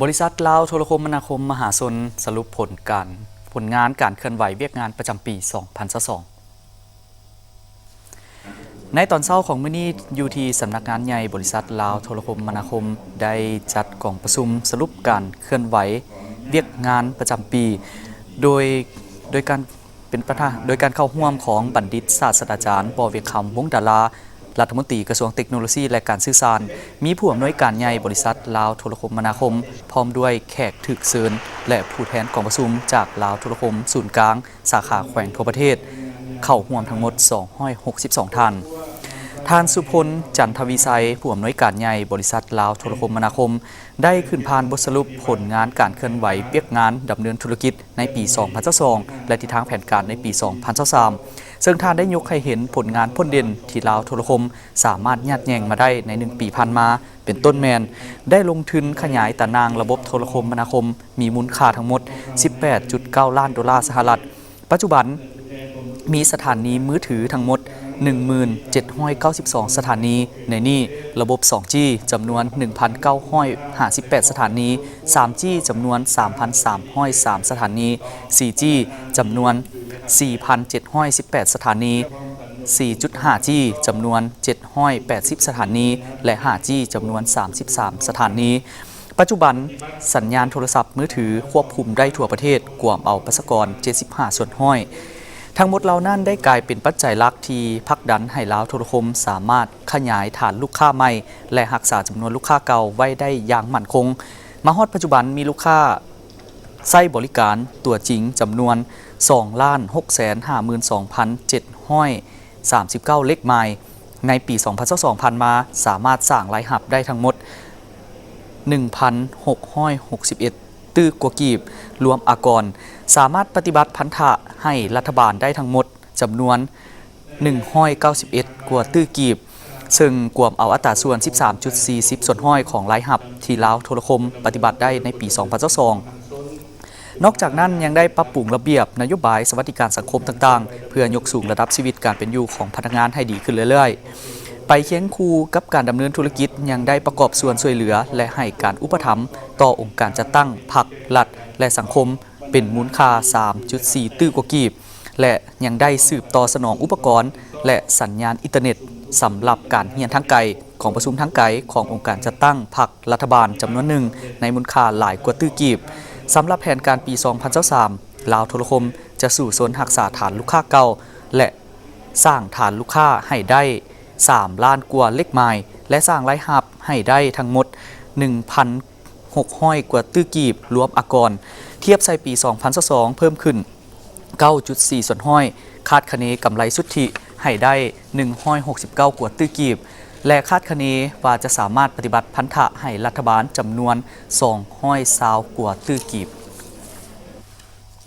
ບໍລິສັດລາວໂທລະຄົມມະນາຄົມມະຫາຊົນ ສະຫຼຸບຜົນການ, ຜົນງານການເຄື່ອນໄຫວວຽກງານປະຈຳປີສອງພັນຊາວສອງ. ໃນຕອນເຊົ້າຂອງມື້ນີ້, ຢູ່ທີ່ສຳນັກງານໃຫຍ່ບໍລິສັດລາວໂທລະຄົມມະນາຄົມ ໄດ້ຈັດກອງປະຊຸມສະຫຼຸບການເຄື່ອນໄຫວວຽກງານປະຈຳປີ ໂດຍ, ໂດຍການ ເປັນປະທານ, ໂດຍການເຂົ້າຮ່ວມຂອງບັນດິດສາດສະດາຈານ ບໍ່ວຽງຄຳ ວົງດາລາ ລັດຖະມົນຕີກະຊວງເຕັກໂນໂລຊີ ແລະ ການສື່ສານ, ມີຜູ້ອຳນວຍການໃຫຍ່ບໍລິສັດລາວໂທລະຄົມມະນາຄົມ, ພ້ອມດ້ວຍແຂກຖືກເຊີນ ແລະ ຜູ້ແທນກອງປະຊຸມຈາກລາວໂທລະຄົມສູນກາງ ສາຂາແຂວງທົ່ວປະເທດ ເຂົ້າຮ່ວມທັງໝົດສອງຮ້ອຍຫົກສິບສອງທ່ານ. ທ່ານ ສຸພົນ ຈັນທະວີໄຊ, ຜູ້ອຳນວຍການໃຫຍ່ບໍລິສັດລາວໂທລະຄົມມະນາຄົມ, ໄດ້ຂຶ້ນຜ່ານບົດສະຫຼຸບຜົນງານການເຄື່ອນໄຫວວຽກງານດຳເນີນທຸລະກິດ ໃນປີສອງພັນຊາວສອງ ແລະ ທິດທາງແຜນການໃນປີສອງພັນຊາວສາມ ເຊິ່ງທ່ານໄດ້ຍົກໃຫ້ເຫັນຜົນງານພົ້ນເດັ່ນທີ່ລາວໂທລະຄົມສາມາດຍາດແຍ່ງມາໄດ້ໃນໜຶ່ງປີຜ່ານມາ, ເປັນຕົ້ນແມ່ນ ໄດ້ລົງທຶນຂະຫຍາຍຕາໜ່າງລະບົບໂທລະຄົມມະນາຄົມ ມີມູນຄ່າທັງໝົດສິບແປດຈຸດເກົ້າລ້ານໂດລາສະຫະລັດ. ປັດຈຸບັນມີສະຖານີມືຖືທັງໝົດໜຶ່ງໝື່ນເຈັດຮ້ອຍເກົ້າສິບສອງສະຖານີ, ໃນນີ້ລະບົບສອງຈີຈຳນວນໜຶ່ງພັນເກົ້າຮ້ອຍຫ້າສິບແປດສະຖານີ, ສາມຈີຈຳນວນສາມພັນສາມຮ້ອຍສາມສະຖານີ, ສີ່ຈີຈຳນວນສີ່ພັນເຈັດຮ້ອຍສິບແປດສະຖານີ, ສີ່ຈຸດຫ້າຈີຈຳນວນເຈັດຮ້ອຍແປດສິບສະຖານີ ແລະ ຫ້າຈີຈຳນວນສາມສິບສາມສະຖານີ. ປັດຈຸບັນ, ສັນຍານໂທລະສັບມືຖືຄວບຄຸມໄດ້ທົ່ວປະເທດ, ກວມເອົາປະຊາກອນເຈັດສິບຫ້າສ່ວນຮ້ອຍ. ທັງໝົດເຫຼົ່ານັ້ນໄດ້ກາຍເປັນປັດໄຈຫຼັກທີ່ຜັກດັນໃຫ້ລາວໂທລະຄົມສາມາດຂະຫຍາຍຖານລູກຄ້າໃໝ່ ແລະ ຮັກສາຈຳນວນລູກຄ້າເກົ່າໄວ້ໄດ້ຢ່າງໝັ້ນຄົງ. ມາຮອດປັດຈຸບັນ, ມີລູກຄ້າໃຊ້ບໍລິການຕົວຈິງຈຳນວນສອງລ້ານຫົກແສນຫ້າໝື່ນສອງພັນເຈັດຮ້ອຍສາມສິບເກົ້າເລກໄມລ໌. ໃນປີສອງພັນຊາວສອງຜ່ານມາ, ສາມາດສ້າງລາຍຮັບໄດ້ທັງໝົດ ໜຶ່ງພັນຫົກຮ້ອຍຫົກສິບເອັດຕື້ກວ່າກີບ, ລວມອາກອນສາມາດປະຕິບັດພັນທະໃຫ້ລັດຖະບານໄດ້ທັງໝົດຈຳນວນໜຶ່ງຮ້ອຍເກົ້າສິບເອັດກວ່າຕື້ກີບ, ເຊິ່ງກວມເອົາອັດຕາສ່ວນສິບສາມຈຸດສີ່ສິບສ່ວນຮ້ອຍຂອງລາຍຮັບທີ່ລາວໂທລະຄົມປະຕິບັດໄດ້ໃນປີສອງພັນຊາວສອງ. ນອກຈາກນັ້ນ, ຍັງໄດ້ປັບປຸງລະບຽບນະໂຍບາຍສະຫວັດດີການສັງຄົມຕ່າງໆ ເພື່ອຍົກສູງລະດັບຊີວິດການເປັນຢູ່ຂອງພະນັກງານໃຫ້ດີຂຶ້ນເລື້ອຍໆ. ໄປຄຽງຄູ່ກັບການດຳເນີນທຸລະກິດ, ຍັງໄດ້ປະກອບສ່ວນຊ່ວຍເຫຼືອ ແລະ ໃຫ້ການອຸປະຖຳຕໍ່ອົງການຈັດຕັ້ງພັກ, ລັດ ແລະ ສັງຄົມ ເປັນມູນຄ່າສາມຈຸດສີ່ຕື້ກວ່າກີບ ແລະ ຍັງໄດ້ສືບຕໍ່ສະໜອງອຸປະກອນ ແລະ ສັນຍານອິນເຕີເນັດ ສຳລັບການຮຽນທາງໄກ, ກອງປະຊຸມທາງໄກຂອງອົງການຈັດຕັ້ງພັກ, ລັດຖະບານຈຳນວນໜຶ່ງ ໃນມູນຄ່າຫຼາຍກວ່າຕື້ກີບ. ສຳລັບແຜນການປີສອງພັນຊາວສາມ, ລາວໂທລະຄົມຈະສູ້ຊົນຮັກສາຖານລູກຄ້າເກົ່າ ແລະ ສ້າງຖານລູກຄ້າໃຫ້ໄດ້ສາມລ້ານກວ່າເລກໄມລ໌ ແລະ ສ້າງລາຍຮັບໃຫ້ໄດ້ທັງໝົດໜຶ່ງພັນຫົກຮ້ອຍກວ່າຕື້ກີບ ລວມອາກອນ, ທຽບໃສ່ປີສອງພັນຊາວສອງ ເພີ່ມຂຶ້ນເກົ້າຈຸດສີ່ສ່ວນຮ້ອຍ, ຄາດຄະເນກຳໄລສຸດທິໃຫ້ໄດ້ໜຶ່ງຮ້ອຍຫົກສິບເກົ້າກວ່າຕື້ກີບ ແລະ ຄາດຄະເນວ່າຈະສາມາດປະຕິບັດພັນທະໃຫ້ລັດຖະບານຈຳນວນສອງຮ້ອຍຊາວກວ່າຕື້ກີບ.